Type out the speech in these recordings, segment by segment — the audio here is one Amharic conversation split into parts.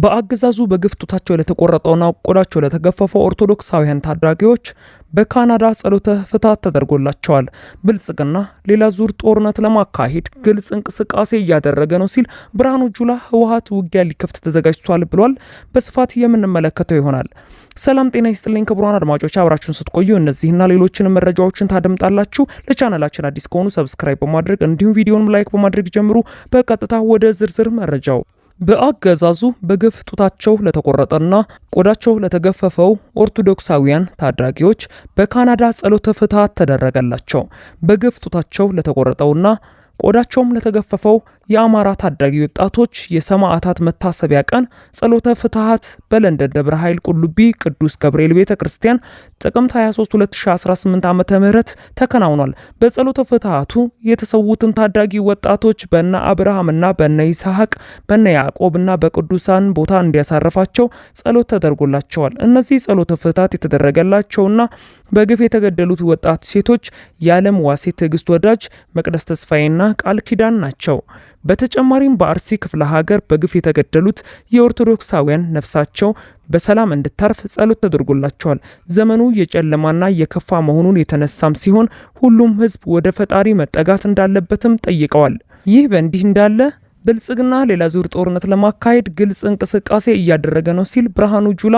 በአገዛዙ በግፍ ጡታቸው ለተቆረጠውና ቆዳቸው ለተገፈፈው ኦርቶዶክሳውያን ታዳጊዎች በካናዳ ጸሎተ ፍትሐት ተደርጎላቸዋል። ብልጽግና ሌላ ዙር ጦርነት ለማካሄድ ግልጽ እንቅስቃሴ እያደረገ ነው ሲል ብርሃኑ ጁላ ህወሓት ውጊያ ሊከፍት ተዘጋጅቷል ብሏል። በስፋት የምንመለከተው ይሆናል። ሰላም ጤና ይስጥልኝ ክቡራን አድማጮች፣ አብራችሁን ስትቆዩ እነዚህና ሌሎችን መረጃዎችን ታደምጣላችሁ። ለቻናላችን አዲስ ከሆኑ subscribe በማድረግ እንዲሁም ቪዲዮንም like በማድረግ ጀምሩ። በቀጥታ ወደ ዝርዝር መረጃው። በአገዛዙ በግፍ ጡታቸው ለተቆረጠና ቆዳቸው ለተገፈፈው ኦርቶዶክሳውያን ታዳጊዎች በካናዳ ጸሎተ ፍትሐት ተደረገላቸው። በግፍ ጡታቸው ለተቆረጠውና ቆዳቸውም ለተገፈፈው የአማራ ታዳጊ ወጣቶች የሰማዕታት መታሰቢያ ቀን ጸሎተ ፍትሐት በለንደን ደብረ ኃይል ቁልቢ ቅዱስ ገብርኤል ቤተ ክርስቲያን ጥቅምት 23 2018 ዓ ም ተከናውኗል። በጸሎተ ፍትሐቱ የተሰዉትን ታዳጊ ወጣቶች በነ አብርሃምና በነ ይስሐቅ፣ በነ ያዕቆብና በቅዱሳን ቦታ እንዲያሳርፋቸው ጸሎት ተደርጎላቸዋል። እነዚህ ጸሎተ ፍትሐት የተደረገላቸውና በግፍ የተገደሉት ወጣት ሴቶች የዓለም ዋሴ፣ ትዕግስት ወዳጅ፣ መቅደስ ተስፋዬና ቃል ኪዳን ናቸው። በተጨማሪም በአርሲ ክፍለ ሀገር በግፍ የተገደሉት የኦርቶዶክሳውያን ነፍሳቸው በሰላም እንድታርፍ ጸሎት ተደርጎላቸዋል። ዘመኑ የጨለማና የከፋ መሆኑን የተነሳም ሲሆን ሁሉም ሕዝብ ወደ ፈጣሪ መጠጋት እንዳለበትም ጠይቀዋል። ይህ በእንዲህ እንዳለ ብልጽግና ሌላ ዙር ጦርነት ለማካሄድ ግልጽ እንቅስቃሴ እያደረገ ነው ሲል ብርሃኑ ጁላ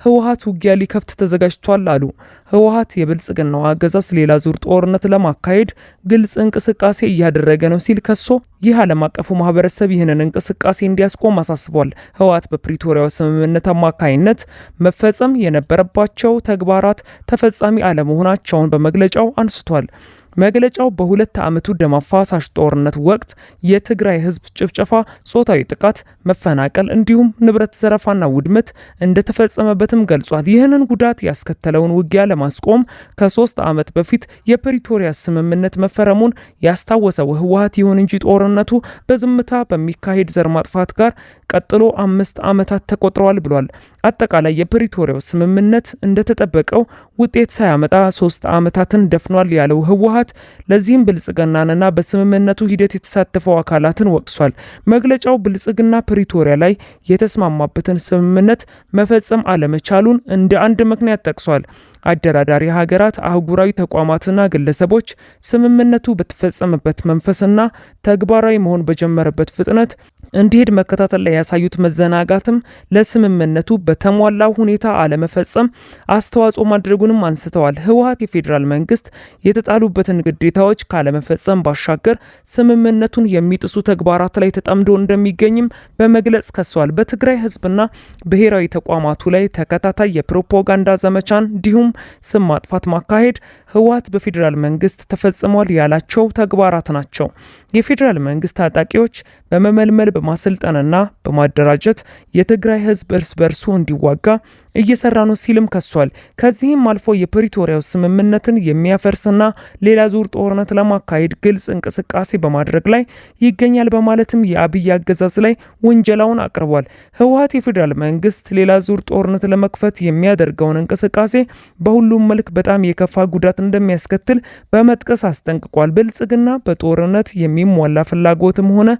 ህወሓት ውጊያ ሊከፍት ተዘጋጅቷል አሉ። ህወሓት የብልጽግናው አገዛዝ ሌላ ዙር ጦርነት ለማካሄድ ግልጽ እንቅስቃሴ እያደረገ ነው ሲል ከሶ ይህ ዓለም አቀፉ ማህበረሰብ ይህንን እንቅስቃሴ እንዲያስቆም አሳስቧል። ህወሓት በፕሪቶሪያው ስምምነት አማካይነት መፈጸም የነበረባቸው ተግባራት ተፈጻሚ አለመሆናቸውን በመግለጫው አንስቷል። መግለጫው በ2 ዓመቱ ደም አፋሳሽ ጦርነት ወቅት የትግራይ ህዝብ ጭፍጨፋ፣ ጾታዊ ጥቃት፣ መፈናቀል እንዲሁም ንብረት ዘረፋና ውድመት እንደተፈጸመበትም ገልጿል። ይህንን ጉዳት ያስከተለውን ውጊያ ለማስቆም ከ3 ዓመት በፊት የፕሪቶሪያ ስምምነት መፈረሙን ያስታወሰው ህወሓት፣ ይሁን እንጂ ጦርነቱ በዝምታ በሚካሄድ ዘር ማጥፋት ጋር ቀጥሎ 5 ዓመታት ተቆጥረዋል ብሏል። አጠቃላይ የፕሪቶሪያው ስምምነት እንደተጠበቀው ውጤት ሳያመጣ 3 ዓመታትን ደፍኗል ያለው ህወሓት ለዚህም ብልጽግናንና በስምምነቱ ሂደት የተሳተፈው አካላትን ወቅሷል። መግለጫው ብልጽግና ፕሪቶሪያ ላይ የተስማማበትን ስምምነት መፈጸም አለመቻሉን እንደ አንድ ምክንያት ጠቅሷል። አደራዳሪ ሀገራት፣ አህጉራዊ ተቋማትና ግለሰቦች ስምምነቱ በተፈጸመበት መንፈስና ተግባራዊ መሆን በጀመረበት ፍጥነት እንዲሄድ መከታተል ላይ ያሳዩት መዘናጋትም ለስምምነቱ በተሟላ ሁኔታ አለመፈጸም አስተዋጽኦ ማድረጉንም አንስተዋል። ህወሓት የፌዴራል መንግስት የተጣሉበትን ግዴታዎች ካለመፈጸም ባሻገር ስምምነቱን የሚጥሱ ተግባራት ላይ ተጠምዶ እንደሚገኝም በመግለጽ ከሷል። በትግራይ ህዝብና ብሔራዊ ተቋማቱ ላይ ተከታታይ የፕሮፓጋንዳ ዘመቻን እንዲሁም ስም ማጥፋት ማካሄድ ህወሓት በፌዴራል መንግስት ተፈጽሟል ያላቸው ተግባራት ናቸው። የፌዴራል መንግስት ታጣቂዎች በመመልመል፣ በማሰልጠንና በማደራጀት የትግራይ ህዝብ እርስ በርሱ እንዲዋጋ እየሰራ ነው ሲልም ከሷል። ከዚህም አልፎ የፕሪቶሪያው ስምምነትን የሚያፈርስና ሌላ ዙር ጦርነት ለማካሄድ ግልጽ እንቅስቃሴ በማድረግ ላይ ይገኛል በማለትም የአብይ አገዛዝ ላይ ውንጀላውን አቅርቧል። ህወሓት የፌዴራል መንግስት ሌላ ዙር ጦርነት ለመክፈት የሚያደርገውን እንቅስቃሴ በሁሉም መልክ በጣም የከፋ ጉዳት እንደሚያስከትል በመጥቀስ አስጠንቅቋል። ብልጽግና በጦርነት የሚሟላ ፍላጎትም ሆነ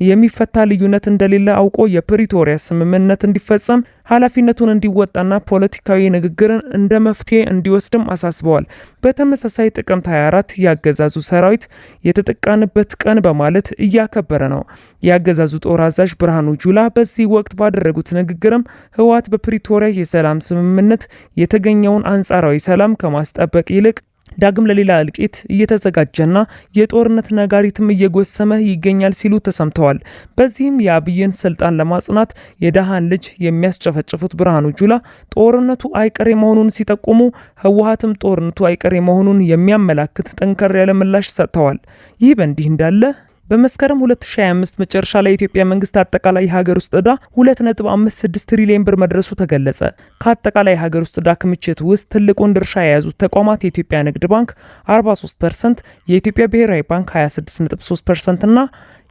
የሚፈታ ልዩነት እንደሌለ አውቆ የፕሪቶሪያ ስምምነት እንዲፈጸም ኃላፊነቱን እንዲወጣና ፖለቲካዊ ንግግርን እንደ መፍትሄ እንዲወስድም አሳስበዋል። በተመሳሳይ ጥቅምት 24 የአገዛዙ ሰራዊት የተጠቃንበት ቀን በማለት እያከበረ ነው። የአገዛዙ ጦር አዛዥ ብርሃኑ ጁላ በዚህ ወቅት ባደረጉት ንግግርም ህወሓት በፕሪቶሪያ የሰላም ስምምነት የተገኘውን አንጻራዊ ሰላም ከማስጠበቅ ይልቅ ዳግም ለሌላ እልቂት እየተዘጋጀና የጦርነት ነጋሪትም እየጎሰመ ይገኛል ሲሉ ተሰምተዋል። በዚህም የአብይን ስልጣን ለማጽናት የደሃን ልጅ የሚያስጨፈጭፉት ብርሃኑ ጁላ ጦርነቱ አይቀሬ መሆኑን ሲጠቁሙ፣ ህወሓትም ጦርነቱ አይቀሬ መሆኑን የሚያመላክት ጠንከር ያለ ምላሽ ሰጥተዋል። ይህ በእንዲህ እንዳለ በመስከረም 2025 መጨረሻ ላይ የኢትዮጵያ መንግስት አጠቃላይ የሀገር ውስጥ ዕዳ 2.56 ትሪሊዮን ብር መድረሱ ተገለጸ። ከአጠቃላይ የሀገር ውስጥ ዕዳ ክምችት ውስጥ ትልቁን ድርሻ የያዙት ተቋማት የኢትዮጵያ ንግድ ባንክ 43%፣ የኢትዮጵያ ብሔራዊ ባንክ 26.3% እና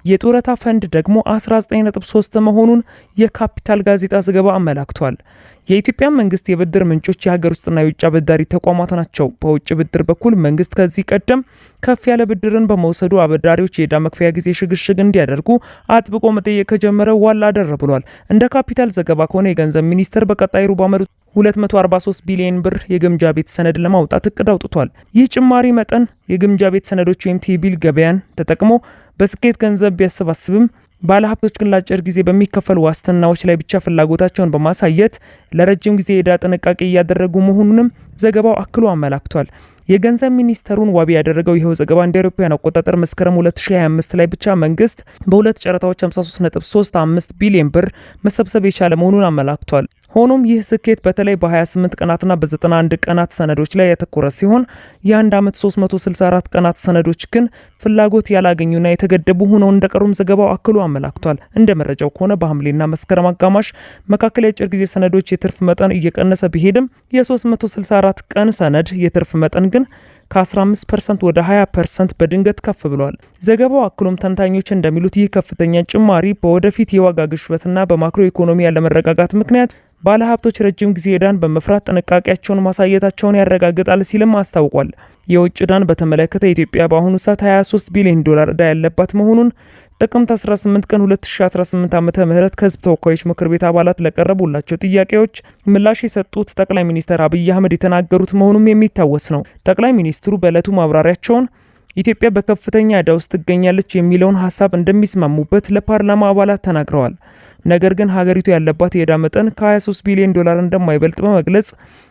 የጡረታ ፈንድ ደግሞ 19.3 መሆኑን የካፒታል ጋዜጣ ዘገባ አመላክቷል። የኢትዮጵያ መንግስት የብድር ምንጮች የሀገር ውስጥና የውጭ አበዳሪ ተቋማት ናቸው። በውጭ ብድር በኩል መንግስት ከዚህ ቀደም ከፍ ያለ ብድርን በመውሰዱ አበዳሪዎች የዕዳ መክፈያ ጊዜ ሽግሽግ እንዲያደርጉ አጥብቆ መጠየቅ ከጀመረ ዋላ አደር ብሏል። እንደ ካፒታል ዘገባ ከሆነ የገንዘብ ሚኒስቴር በቀጣይ ሩብ ዓመቱ 243 ቢሊዮን ብር የግምጃ ቤት ሰነድ ለማውጣት እቅድ አውጥቷል። ይህ ጭማሪ መጠን የግምጃ ቤት ሰነዶች ወይም T-bill ገበያን ተጠቅሞ በስኬት ገንዘብ ቢያሰባስብም ባለሀብቶች ግን ለአጭር ጊዜ በሚከፈሉ ዋስትናዎች ላይ ብቻ ፍላጎታቸውን በማሳየት ለረጅም ጊዜ የዕዳ ጥንቃቄ እያደረጉ መሆኑንም ዘገባው አክሎ አመላክቷል። የገንዘብ ሚኒስተሩን ዋቢ ያደረገው ይኸው ዘገባ እንደ አውሮፓውያን አቆጣጠር መስከረም 2025 ላይ ብቻ መንግስት በሁለት ጨረታዎች 53.35 ቢሊዮን ብር መሰብሰብ የቻለ መሆኑን አመላክቷል። ሆኖም ይህ ስኬት በተለይ በ28 ቀናትና በ91 ቀናት ሰነዶች ላይ ያተኮረ ሲሆን የአንድ ዓመት 364 ቀናት ሰነዶች ግን ፍላጎት ያላገኙና የተገደቡ ሆነው እንደቀሩም ዘገባው አክሎ አመላክቷል። እንደ መረጃው ከሆነ በሐምሌና መስከረም አጋማሽ መካከል የአጭር ጊዜ ሰነዶች የትርፍ መጠን እየቀነሰ ቢሄድም የ364 ቀን ሰነድ የትርፍ መጠን ግን ከ15% ወደ 20% በድንገት ከፍ ብሏል። ዘገባው አክሎም ተንታኞች እንደሚሉት ይህ ከፍተኛ ጭማሪ በወደፊት የዋጋ ግሽበትና በማክሮ ኢኮኖሚ ያለመረጋጋት ምክንያት ባለሀብቶች ረጅም ጊዜ ዕዳን በመፍራት ጥንቃቄያቸውን ማሳየታቸውን ያረጋግጣል ሲልም አስታውቋል። የውጭ ዕዳን በተመለከተ ኢትዮጵያ በአሁኑ ሰዓት 23 ቢሊዮን ዶላር ዕዳ ያለባት መሆኑን ጥቅምት 18 ቀን 2018 ዓ.ም ከህዝብ ተወካዮች ምክር ቤት አባላት ለቀረቡላቸው ጥያቄዎች ምላሽ የሰጡት ጠቅላይ ሚኒስትር አብይ አህመድ የተናገሩት መሆኑም የሚታወስ ነው። ጠቅላይ ሚኒስትሩ በዕለቱ ማብራሪያቸውን ኢትዮጵያ በከፍተኛ ዕዳ ውስጥ ትገኛለች የሚለውን ሀሳብ እንደሚስማሙበት ለፓርላማ አባላት ተናግረዋል። ነገር ግን ሀገሪቱ ያለባት የዕዳ መጠን ከ23 ቢሊዮን ዶላር እንደማይበልጥ በመግለጽ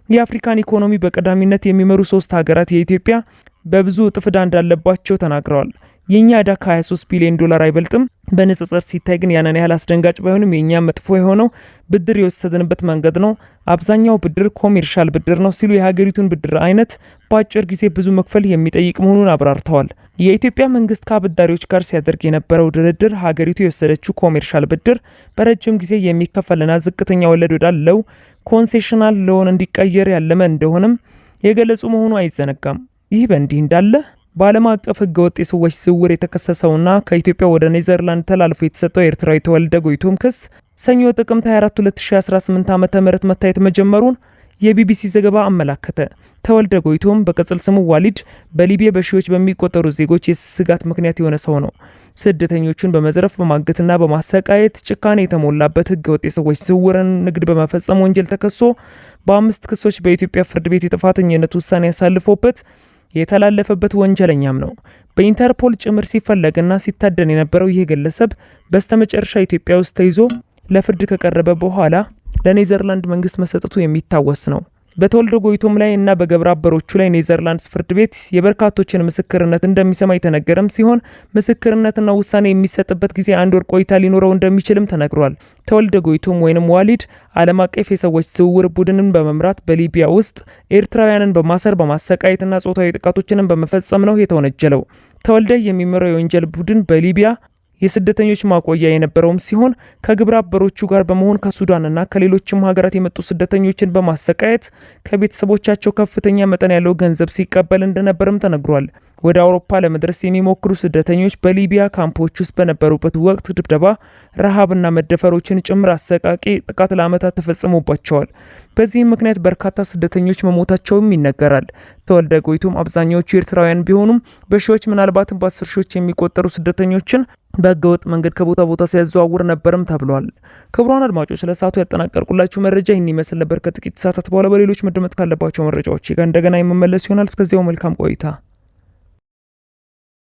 የአፍሪካን ኢኮኖሚ በቀዳሚነት የሚመሩ ሶስት ሀገራት የኢትዮጵያ በብዙ እጥፍ ዕዳ እንዳለባቸው ተናግረዋል። የኛ ዕዳ ከ23 ቢሊዮን ዶላር አይበልጥም። በንጽጽር ሲታይ ግን ያንን ያህል አስደንጋጭ ባይሆንም የኛ መጥፎ የሆነው ብድር የወሰድንበት መንገድ ነው። አብዛኛው ብድር commercial ብድር ነው ሲሉ የሀገሪቱን ብድር አይነት በአጭር ጊዜ ብዙ መክፈል የሚጠይቅ መሆኑን አብራርተዋል። የኢትዮጵያ መንግስት ከአበዳሪዎች ጋር ሲያደርግ የነበረው ድርድር ሀገሪቱ የወሰደችው commercial ብድር በረጅም ጊዜ የሚከፈልና ዝቅተኛ ወለድ ወዳለው concessional loan እንዲቀየር ያለመ እንደሆነም የገለጹ መሆኑ አይዘነጋም። ይህ በእንዲህ እንዳለ በዓለም አቀፍ ህገወጥ የሰዎች ዝውውር የተከሰሰውና ከኢትዮጵያ ወደ ኔዘርላንድ ተላልፎ የተሰጠው ኤርትራዊ ተወልደ ጎይቶም ክስ ሰኞ ጥቅምት 24 2018 ዓ.ም መታየት መጀመሩን የቢቢሲ ዘገባ አመላከተ። ተወልደ ጎይቶም በቅጽል ስሙ ዋሊድ በሊቢያ በሺዎች በሚቆጠሩ ዜጎች የስጋት ምክንያት የሆነ ሰው ነው። ስደተኞቹን በመዝረፍ፣ በማገትና በማሰቃየት ጭካኔ የተሞላበት ህገወጥ የሰዎች ዝውውርን ንግድ በመፈጸም ወንጀል ተከሶ በ5 ክሶች በኢትዮጵያ ፍርድ ቤት የጥፋተኝነት ውሳኔ ያሳልፎበት የተላለፈበት ወንጀለኛም ነው። በኢንተርፖል ጭምር ሲፈለግና ሲታደን የነበረው ይህ ግለሰብ በስተመጨረሻ ኢትዮጵያ ውስጥ ተይዞ ለፍርድ ከቀረበ በኋላ ለኔዘርላንድ መንግስት መሰጠቱ የሚታወስ ነው። በተወልደ ጎይቶም ላይ እና በግብረ አበሮቹ ላይ ኔዘርላንድስ ፍርድ ቤት የበርካቶችን ምስክርነት እንደሚሰማ የተነገረም ሲሆን ምስክርነትና ውሳኔ የሚሰጥበት ጊዜ አንድ ወር ቆይታ ሊኖረው እንደሚችልም ተነግሯል። ተወልደ ጎይቶም ወይንም ዋሊድ ዓለም አቀፍ የሰዎች ዝውውር ቡድንን በመምራት በሊቢያ ውስጥ ኤርትራውያንን በማሰር፣ በማሰቃየትና ጾታዊ ጥቃቶችንም በመፈጸም ነው የተወነጀለው። ተወልደ የሚመራው የወንጀል ቡድን በሊቢያ የስደተኞች ማቆያ የነበረውም ሲሆን ከግብረ አበሮቹ ጋር በመሆን ከሱዳንና ከሌሎችም ሀገራት የመጡ ስደተኞችን በማሰቃየት ከቤተሰቦቻቸው ከፍተኛ መጠን ያለው ገንዘብ ሲቀበል እንደነበርም ተነግሯል። ወደ አውሮፓ ለመድረስ የሚሞክሩ ስደተኞች በሊቢያ ካምፖች ውስጥ በነበሩበት ወቅት ድብደባ፣ ረሃብና መደፈሮችን ጭምር አሰቃቂ ጥቃት ለዓመታት ተፈጽሞባቸዋል። በዚህም ምክንያት በርካታ ስደተኞች መሞታቸውም ይነገራል። ተወልደ ጎይቶም አብዛኛዎቹ ኤርትራውያን ቢሆኑም በሺዎች ምናልባትም በ10 ሺዎች የሚቆጠሩ ስደተኞችን በህገወጥ መንገድ ከቦታ ቦታ ሲያዘዋውር ነበርም ተብሏል። ክቡራን አድማጮች ለሰዓቱ ያጠናቀርኩላችሁ መረጃ ይህን ይመስል ነበር። ከጥቂት ሰዓታት በኋላ በሌሎች መደመጥ ካለባቸው መረጃዎች ጋር እንደገና የመመለስ ይሆናል። እስከዚያው መልካም ቆይታ።